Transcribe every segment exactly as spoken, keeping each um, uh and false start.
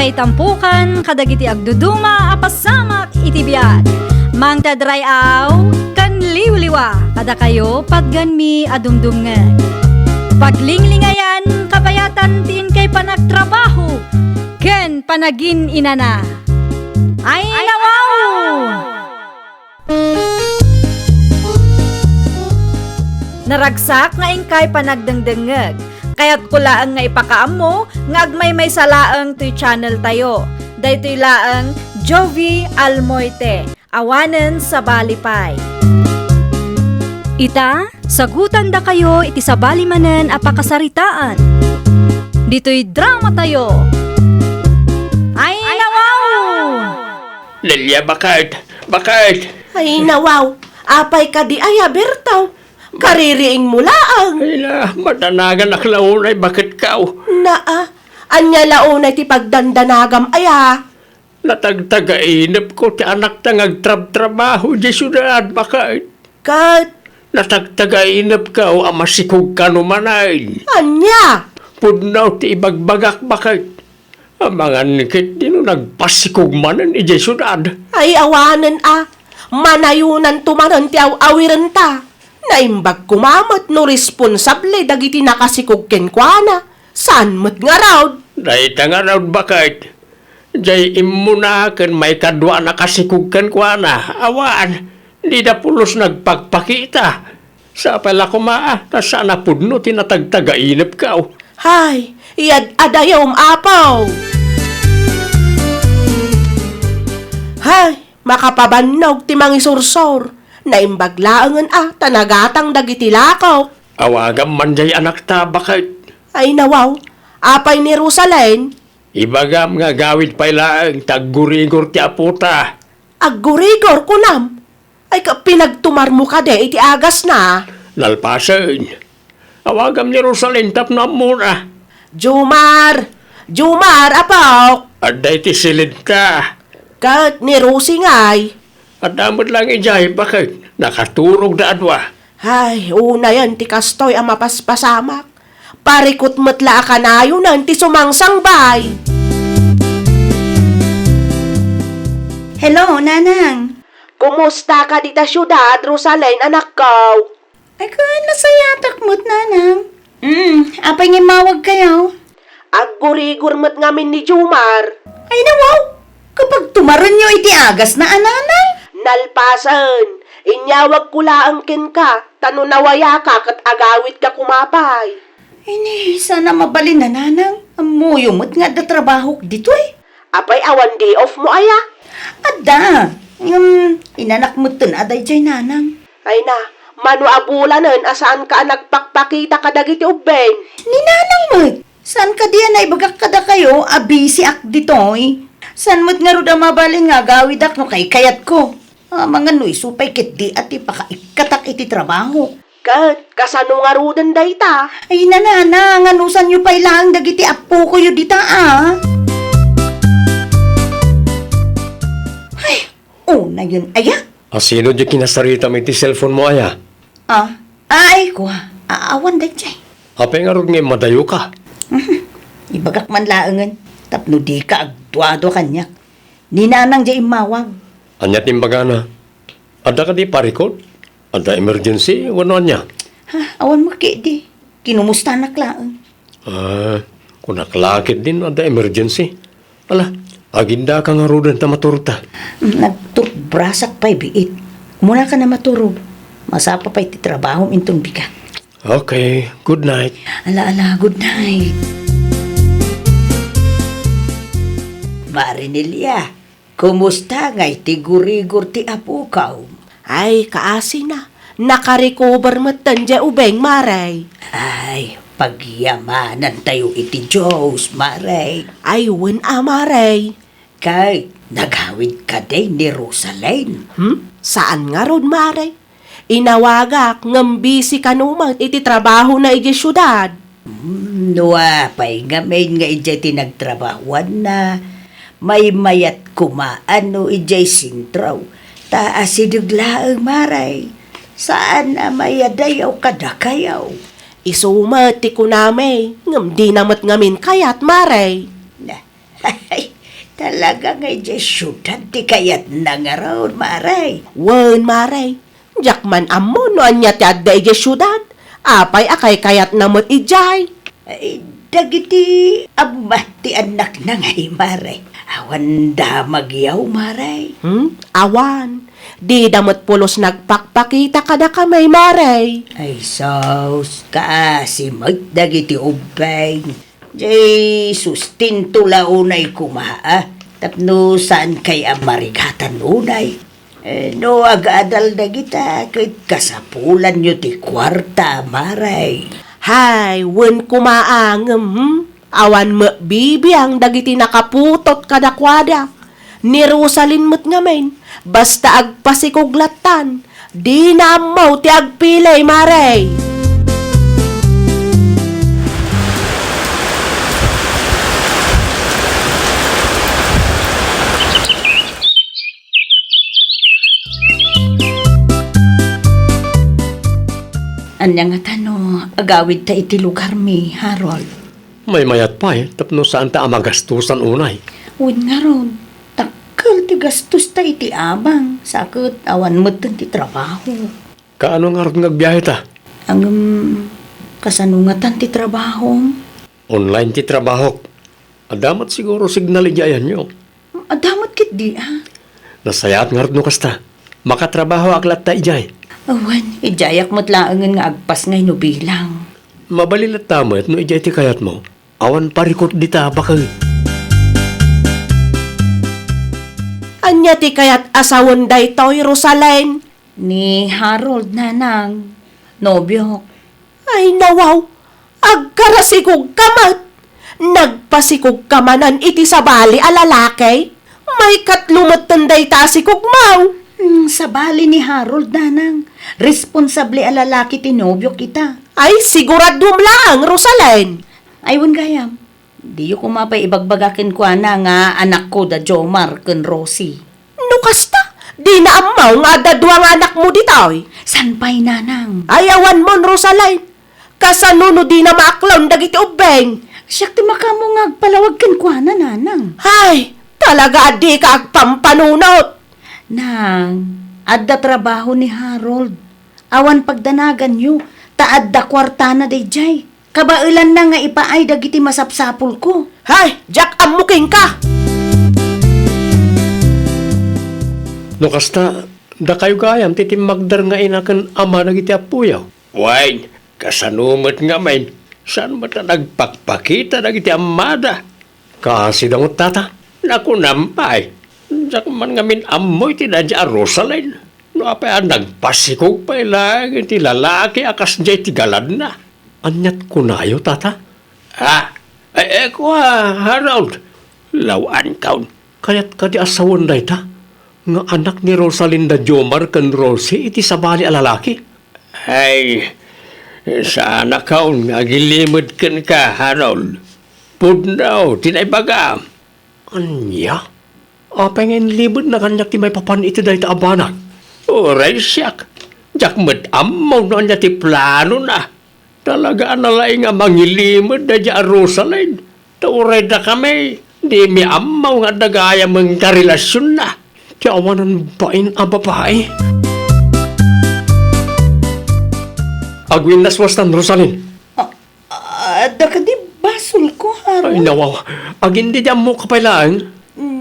Itampukan kadagiti agduduma a pasamak iti biag. Mangted ray-aw ken liwliwa kadakayo patgenmi a dumdumngeg. Paglinglingayan, kabayatan ti inkay panagtrabaho ken panagin-inana. Ay, nawaw! Naragsak nga inkay panagdengdengngeg. Kayatko laeng nga ipakaammo nga agmaymaysa laeng toy channel tayo. Daytoy laeng Jovie Almoite, awanen sabali pay. Ita, sagutandakayo iti sabali manen a pakasaritaan. Ditoy drama tayo. Ay, nawaw! Nelia, baket! Baket! Ay, nawaw! Apay kadi aya, Berto? Kaririingmo laeng. Ay na, madanaganak la unay, baket kaw. Naa, ania la unay ti pagdandanagam aya? Natagtagainepko ti anakta nga agtrabtrabaho idiay siudad, baket. Ket? Natagtagainepko a masikog kano manen. Ania? Pudno ti ibagbagak, baket. Amangan ketdi no nagpasikog manen idiay siudad. Ay, awanen a. Manayonanto manen ti aw-awirenta. Naimbag koma met no responsable dagiti nakasikog kenkuana. Saan met ngarud? Dayta ngarud, baket. Jay immuna ken maikadua a nakasikog kenkuana. Awan, dida pulos nagpakpakita. Sapay la koma a, ta saan a pudno ti natagtagainepko. Hay, iyad-adayom, Apo! Hay, makapabannog ti mangisursor. Naimbag laengen a, ta nagatang dagiti lakok. Awagam man jay anakta, baket. Ay, nawaw. Apay ni Rosalyn? Ibagam nga agawid pay laeng ta aggurigor ti apota. Aggurigor, kunam? Ay, ka-, pinagtumarmo kadi iti agasna? Nalpasen. Awagam ni Rosalyn tapno ammona. Jumar! Jumar, apok! Adda iti silidta. Ket ni Rosie ngay? Adda met laeng idiay, baket? Nakaturogda a dua. Ay, unayen ti kastoy a mapaspasamak. Parikut met la a kanayonen ti sumangsangbay. Hello, Nanang. Kumusta ka dita siudad, Rosalyn, anakko? Ay, ken, nasayatak met, Nanang. Mm, apay nga immawag kayo? Aggurigor met ngamin ni Jumar. Ay, nawaw! Kapag tumarenyo iti agasna a, Nanang? Nalpasen, inyawagko laeng kenka, ta no nawayaka ket agawidka koma pay. Ay, ni, saan a mabalin a, Nanang. Ammoyo met nga adda trabahok ditoy. Apay, awan day off mo aya? Adda. Ngem, inanak metten a daydiay, Nanang. Ay na, mano a bulanen a saanka a nagpakpakita kadagiti ubbing? Ni Nanang met. Saan kadi a naibagak kadakayo a busy ak ditoy? Saan met ngarud a mabalin nga agawidak no kaykayatko? Amangan no isu pay ketdi a ti pakaikkatak iti trabaho. Ket kasano ngaruden dayta? Ay, Nanang, anusanyo pay laeng dagiti appokoyo dita, a? Ay, unayen aya? A, sino di kinasaritam iti cellphone mo aya? Ah, ay, kua, a-, awan daydiay. Apay ngarud nga immadayoka? Mhm. Ibagak man laengen, tapno dika agduadua kaniak. Ni Nanang diay immawag. Ania ti imbagana? Adda kadi parikut? Adda emergency wenno ania? Ha, awan met ketdi. Kinumustanak laeng. Ah, kunak la ketdin adda emergency. Ala, agindaka ngaruden ta maturta. Mm, nagturbrasak pay biit. Umunaka a maturog. Masapa pay ti trabahom inton bigat. Okay, good night. Ala, ala, good night. Mare Nelia, kumusta ngay ti gurigor ti apokaw? Ay, kaasina. Nakarecover metten diay ubing, Mare. Ay, pagyamanantayo iti Dios, Mare. Ay, wen a, Mare. Kay, nagawid kadi ni Rosalyn? Hmm? Saan ngarud, Mare? Inawagak ngem busy kano met iti trabahona idiay siudad. Hmm, no apay ngamin nga idiay ti nagtrabahuanna, maymayat koma no idiay sentro, ta asideg laeng, Mare. Saan a mayadayaw kadakayo. Isu met ti kunami, ngem dina met ngamin kayat, Mare. Na, Ay, talaga nga idiay siudad ti kayatna ngarud, Mare. Wen, Mare. Diak man ammo no ania ti adda idiay siudad. Apay a kaykayatna met idiay? Ay, dagiti ammat ti annakna ngay, Mare. Awan damagyaw, Mare. Hmm? Awan. Dida met pulos nagpakpakita kadakami, Mare. Ay, sus, kaasi met dagiti ubbing. Jay sustento la unay koma, a, tapno saankay a marigatan unay. Eh, no agadal dagita, ket kasapulanyo ti kuarta, Mare. Hay, wen koma a ngem, hmm? Awan met bibiang dagiti nakaputot kadakuada. Ni Rosalyn met ngamin, basta agpasikog lattan, dina ammo ti agpili, Mare. Ania ngata no agawidta iti lugarmi, Harold? Maymayat pay tapno saanta a magastosan unay. Wen ngarud, dakkel ti gastosta iti abang, sa ket awan metten ti trabaho. Kaano ngarud nga agbiaheta? Ngem, kasano ngatan ti trabahom? Online ti trabahok. Adda met siguro signal idiay ayanyo. Adda met ketdi, a. Nasayaat ngarud no kasta. Makatrabahoak latta idiay. Awan, idiayak met laengen nga agpasngay no bilang. Mabalin latta met no idiay ti kayatmo. Awan parikut dita baket. Ania ti kayat a sawen daytoy, Rosalyn? Ni Harold, nanang. Nobiok. Ay, nawaw! Agkarasikogka met! Nagpasikogka manen iti sabali a lalaki? Maikatlo metten dayta a sikogmo! Hmm, sabali ni Harold, nanang. Responsable a lalaki ti nobiok ita. Ay, siguraduem laeng, Rosalyn! Ay, wen gayam. Diyo koma pay ibagbaga kenkuana nga anakko da Jomar ken Rosie. No kasta, dina ammo nga adda dua nga anakmo ditoy. Saan pay, nanang? Ay, awanmon, Rosalyn. Kasano no dina maaklon dagiti ubbing? Siak ti makaammo nga agpalawag kenkuana, nanang. Ay, talaga a dika agpampanunot. Nang, adda trabaho ni Harold. Awan pagdanaganyo, ta adda kuartana daydiay. Kabaelanna nga ipaay dagiti masapsapulko. Hay, diak ammo kenka! No kasta, dakayo gayam ti timmagder nga ina ken ama dagiti appoyo. Wen, kasano met ngamin, saan met a nagpakpakita dagiti ammada? Kaasi da met, tata. Nakunam pay, diak man ngamin ammo iti daydiay a Rosalyn. No apay a nagpasikog pay laeng iti lalaki a kasdiay ti galadna. Aniat kunayo, tata? Ah, eh, eh, kua, Harold. Law-ankon. Kayat kadi a sawen dayta nga anak ni Rosalyn da Jomar ken Rosie iti sabali a lalaki? Ay, saanakon nga agilimed kenka, Harold. Pudno ti naibagam. Ania? Apay nga inlimedna kaniak ti maipapan iti dayta a banag? Uray siak, diak met ammo no ania ti planona. Talaga a nalaing a mangilimed daydiay a Rosalyn. Ta uray dakami, dimi ammo nga adda gayam nga relasionna. Ti awanan bain a babai. Agwinnaswastan, Rosalyn. Ah, adda kadi basolko, Harold? Ay, nawaw. Agin di ammoka pay laeng?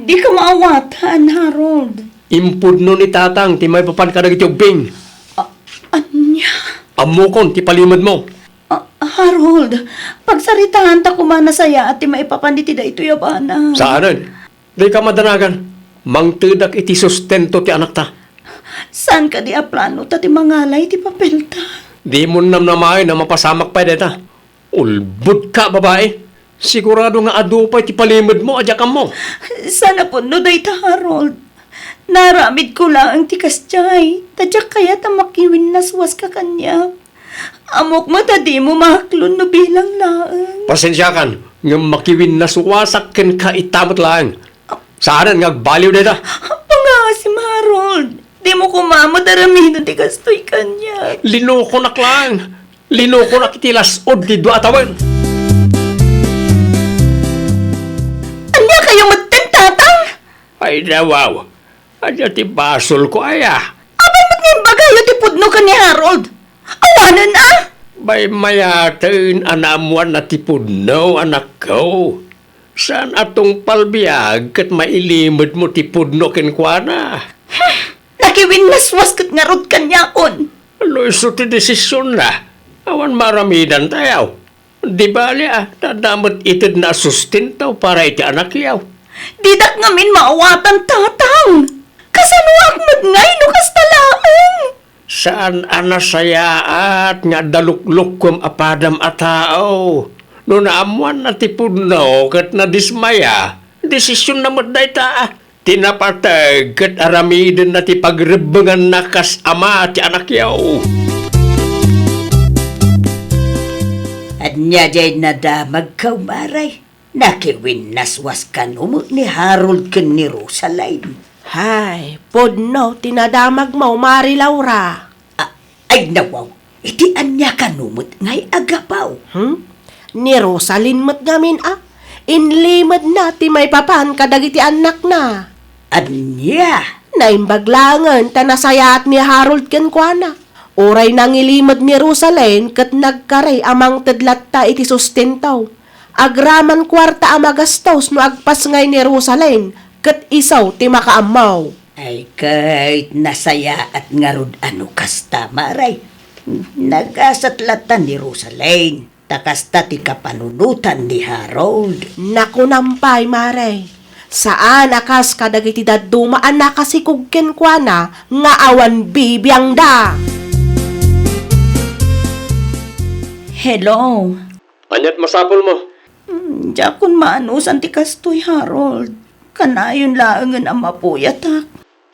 Dika maawatan, Harold. Impudno ni Tatang ti maipapan kadagiti ubbing. Ah, ania? Ammokon ti palimedmo. Ah, Harold, pagsaritaanta koma nasayaat ti maipapan iti daytoy a banag. Saanen? Dika madanagan. Mangtedak iti sustento ti anakta. Saan kadi a plano ta ti mangalay ti papelta? Dimon namnamaen a mapasamak pay dayta. Ulbodka, babai. Sigurado nga adu pay ti palimedmo a diak ammo. Saan a pudno dayta, Harold. Naaramidko laeng ti kasdiay, ta diak kayat a makiwinnaswaska kaniak. Ammok met a dimo maaklon no bilang laeng. Pasensiakan, ngem makiwinnaswasak kenka ita met laeng. Saanen nga agbaliw dayta? Pangaasim, Harold. Dimo koma met aramiden ti kastoy kaniak. Linokonak laeng. Linokonak iti las-ud ti dua a tawen. Ania Ay, nawaw. Ania ti basolko aya? Apay met nga imbagayo ti pudno ken ni Harold? Awanen a! Bay, mayaten a naammoanna ti pudno, anakko. Saan a tungpal biag ket mailimedmo ti pudno kenkuana. Nakiwinnaswas ket ngarud kaniakon. No isu ti desisionna, awan maaramidantayo. Di bali a, adda met itedna a sustento para iti anakyo. Didak ngamin maawatan, Tatang. Kasanoak met ngay no kasta laeng? Saan a nasayaat nga adda luklukkuem a padam a tao. No naammoanna ti pudno ket nadismaya, desisionna met dayta. Ti napateg ket aramidenna ti pagrebbenganna kas ama ti anakyo. Ania jay nadamagko, Mare? Nakiwinnaswas kano met ni Harold ken ni Rosaline? Hay, pudno ti nadamagmo, Mare Laura. A-, ay, nawaw, iti ania kano met ngay a gapu? Hmm? Ni Rosaline met ngamin a, inlimedna ti maipapan kadagiti annakna. Ania? Naimbag laengen ta nasayaat ni Harold kenkuana. Uray nangilimed ni Rosaline ket nagkari a mangted latta iti sustento. Agraman kuarta a magastos no agpasngay ni Rosaline ket isu ti makaammo. Ay, ket nasayaat ngarud a no kasta, Mare. Nagasat latta ni Rosaline, ta kasta ti kapanunotan ni Harold. Nakunam pay, Mare. Saan a kas kadagiti dadduma a nakasikog kenkuana nga awan bibiangda. Hello. Ania't masapulmo? Hmm, diakon maanusan ti kastoy, Harold. Kanayon laengen a mapuyatak.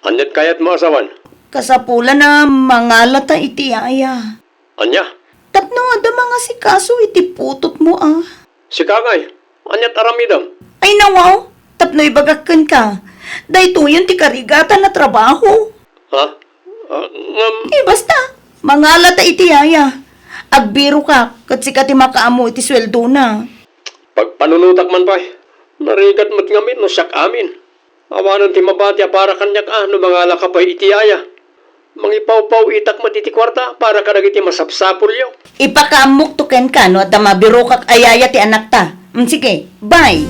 Ania't kayatmo a sawen? Kasapulan a mangalata iti yaya. Ania? Tapno adda mangasikaso iti putotmo a. Sika ngay, ania't aramidem? Ay, nawaw, tapno ibagak kenka, daytoyen ti karigatan a trabaho. Ha? Ah, ngem. Eh, basta, mangalata iti yaya. Agbirokak, ket sika ti makaammo iti sueldona. Pagpanunotak man pay. Narigat met ngamin no siak amin. Awanen ti mabati a para kaniak a no mangalaka pay iti yaya. Mangipawpaw-itak met iti kuarta para kadagiti masapsapulyo. Ipakaammokto kenka no adda mabirokak a yaya ti anakta. Mm, sige, bye!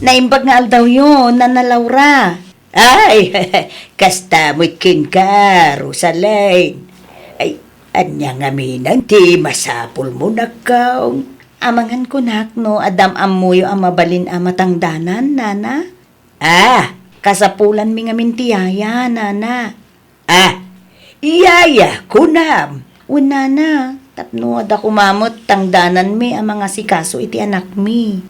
Naimbag nga aldawyo, Nana Laura. Ay, kasta met kenka, Rosaline. Ay, ania ngamin ti masapulmo, nakkaw? Amangan kunak no adda am-ammoyo a mabalin a matangdanan, nana? Ah, kasapulanmi ngamin ti yaya, nana. Ah, yaya, kunam. Wen, nana, tapno adda koma met tangdananmi a mangasikaso iti anakmi.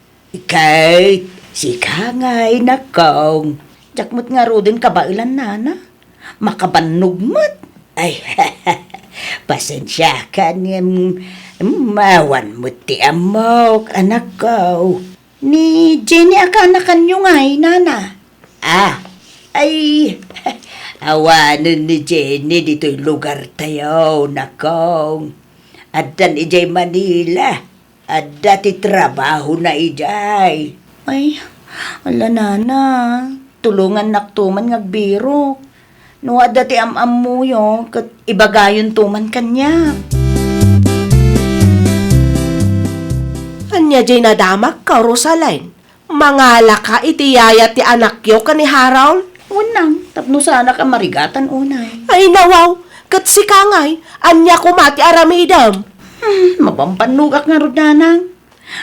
Ket sika ngay, nakkaw. Diak met ngaruden kabaelan, nana. Makabannog met. Ay, pasensiakan ngem, mm, awan met ti ammok, anakko. Ni Jenny a kaanakanyo ngay, nana? Ah, ay, awanen ni Jenny ditoy lugartayo, nakko. Addan idiay Manila. Adda ti trabahona idiay. Ay, ala, nana, tulongannakto man nga agbirok. No adda ti am-ammoyo, ket ibagayonto man kaniak. Ania diay nadamagko, Rosaline? Mangalaka iti yaya ti anakyo ken ni Harold? Wen, nang, tapno saanak a marigatan unay. Ay, nawaw, ket sika ngay, ania koma ti aramidem? Hmm, mabambannogak ngarud, nanang.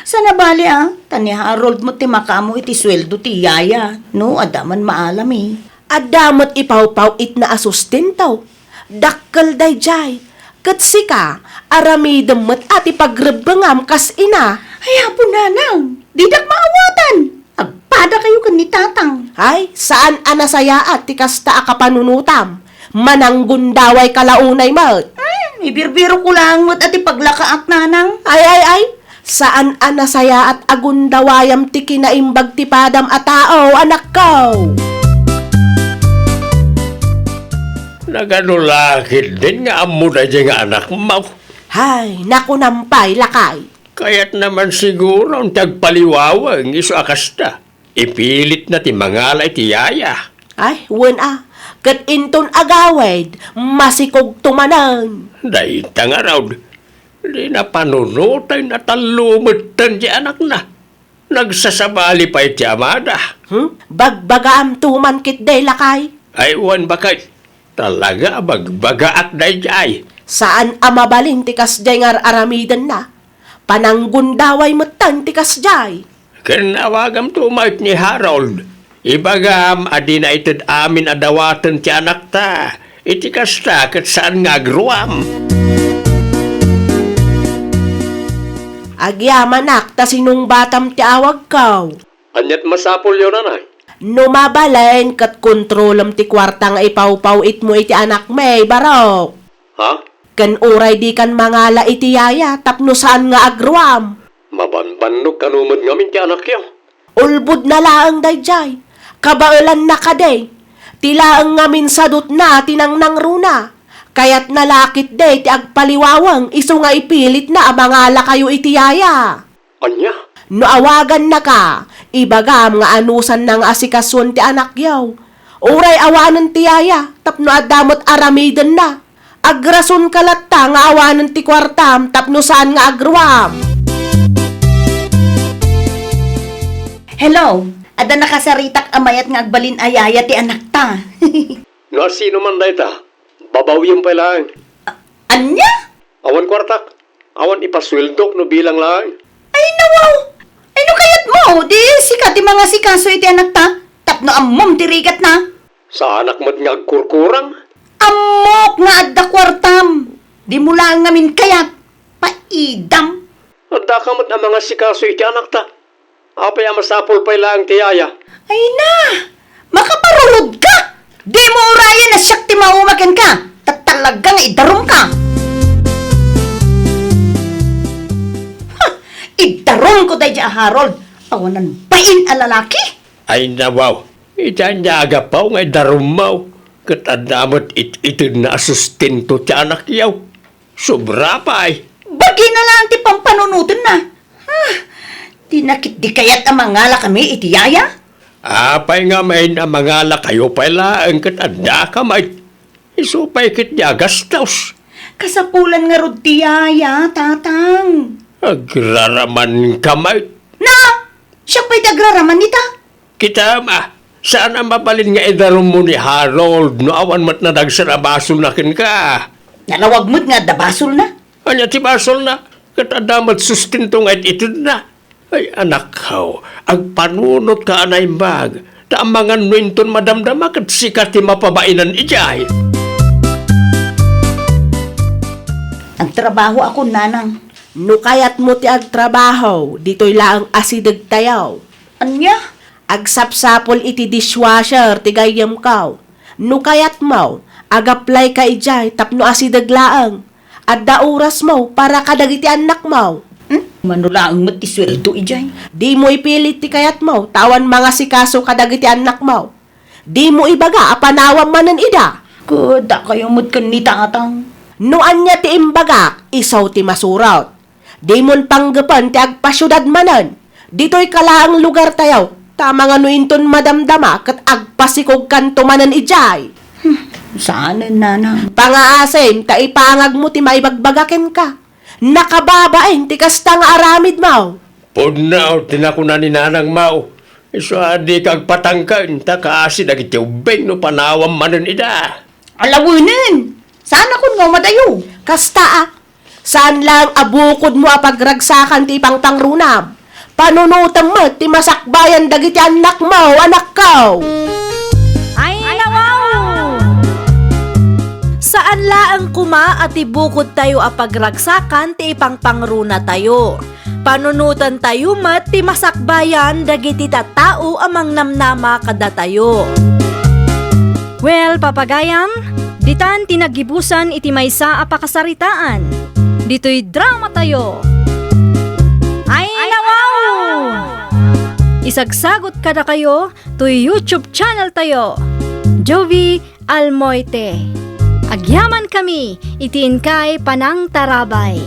Saan a bali a, ta ni Harold met ti makaammo iti sueldo ti yaya, no adda man maalami. Adda met ipawpaw-itna a sustento. Dakkel daydiay. Ket sika, aramidem met a ti pagrebbengam kas ina. Ay, apo, nanang, didak maawatan. Agpadakayo ken ni tatang. Ay, saan a nasayaat ti kasta a kapanunotam. Mananggundawayka la unay met. Hmm, ibirbirokko laeng met a ti paglakaak, nanang. Ay, ay, ay. Saan a nasayaat a gundawayam ti kinaimbag ti padam a tao, anakko. Nagano la ketdin nga ammo daydiay nga anakmo? Hay, nakunam pay, lakay. Kayatna man siguro ti agpaliwaweng isu a kasta. Ipilitna ti mangala iti yaya. Ay, wen a, ket inton agawid, masikogto manen. Dayta ngarud, dina panunoten a tallo metten ti anakna. Nagsasabali pay ti amada. Hmm? Bagbagaamto man ketdi, lakay? Ay, wen, baket. Talaga a bagbagaak daydiay. Saan a mabalin ti kasdiay nga ar-aramidenna. Pananggundaway metten ti kasdiay. Ken awagamto met ni Harold. Ibagam a dina ited amin a dawaten ti anakta. Iti kasta, ket saan nga agruam. Agyamanak ta sinungbatam ti awagko. Aniat masapulyo, nanay? No mabalin, ket kontrolem ti kuarta nga ipawpaw-itmo iti anakmi, Barok. Ha? Ken uray dikan mangala iti yaya tapno saan nga agruam. Mabanbannog kano met ngamin ti anakyo? Ulbodna laeng daydiay. Kabaelanna kadi. Ti laeng ngamin sadutna ti nangnangruna. Kayatna la ketdi ti agpaliwaweng isu nga ipilitna a mangalakayo iti yaya. Ania? No awagannaka, ibagam nga anusanna nga asikasuen ti anakyo. Uray awanen ti yaya, tapno adda met aramidenna. Agrasonka latta nga awanen ti kuartam tapno saan nga agruam. Hello, adda nakasaritak a mayat nga agbalin a yaya ti anakta. No asino man dayta, babawiam pay laeng. A-, ania? Awan kuartak. Awan ipasueldok no bilang laeng. Ay, nawaw! Ay, no kayatmo, di sika ti mangasikaso iti anakta, tapno ammom ti rigatna. Saanak met nga agkurkurang. Ammok nga adda kuartam. Dimo laeng ngamin kayat. Paidam. Addaka met a mangasikaso iti anakta. Apay a masapul pay laeng ti yaya? Ay na! Makaparurod ka! Dimo urayen a siak ti mauma kenka, ta talaga nga idarumka! Ha! Idarumko daydi a Harold! Awanan bain a lalaki! Ay nawaw! Iti ania a gapu nga idarummo, ket adda met it-itedna a sustento ti anakyo. Sobra pay. Bagina laeng ti pampanunotenna. Ah, di na ketdi kayat a mangalakami iti yaya? Apay ngamin a mangalakayo pay laeng ket addaka met? Isu pay ketdi a gastos. Kasapulan ngarud ti yaya, Tatang. Agraramanka met. Na! Siak pay ti agraraman ita? Kitam, a, saan a mabalin nga idarummo ni Harold no awan met nadagsen a basolna kenka? Nalawag met nga adda basolna. Ania ti basolna? Ket adda met sustento nga it-itedna. Ay, anakko, agpanunotka a naimbag, ta amangan no inton madamdama ket sika ti mapabainan idiay. Agtrabahoakon, Nanang. No kayatmo ti agtrabaho, ditoy laeng asidegtayo. Ania? Agsapsapul iti dishwasher ti gayyemko. No kayatmo, agaplayka idiay tapno asideg laeng. Adda orasmo para kadagiti annakmo. Hmm? Mano laeng met ti sueldo idiay? Dimo ipilit ti kayatmo, ta awan mangasikaso kadagiti annakmo. Dimo ibaga a panawam manen ida. Ket dakayo met ken ni Tatang. No ania ti imbagak, isu ti masurot. Dimon panggepen ti agpasiudad manen. Ditoyka laeng lugartayo, ta amangan no inton madamdama ket agpasikogkanto manen idiay. Hmm, saanen, Nanang. Pangaasim ta ipangagmo ti maibagbaga kenka. Nakababain ti kasta nga aramidmo. Pudno ti nakuna ni Nanangmo. Isu a dika agpatangken, ta kaasi dagiti ubbing no panawam manen ida. Alawenen! Saanakon nga umadayo? Kasta a, saan laeng a bukodmo a pagragsakan ti ipangpangrunam. Panunotem met ti masakbayan dagiti annakmo, anakko. Ay, nawaw! Saan laeng koma a ti bukodtayo a pagragsakan ti ipangpangrunatayo. Panunotentayo met ti masakbayan dagiti tattao a mangnamnama kadatayo. Well, papagayam, ditan ti naggibusan iti maysa a pakasaritaan. Ditoy dramatayo. Ay, nawaw! Isagsagot kadakayo toy YouTube channeltayo, Jovie Almoite. Agyamankami iti inkay panangtarabay.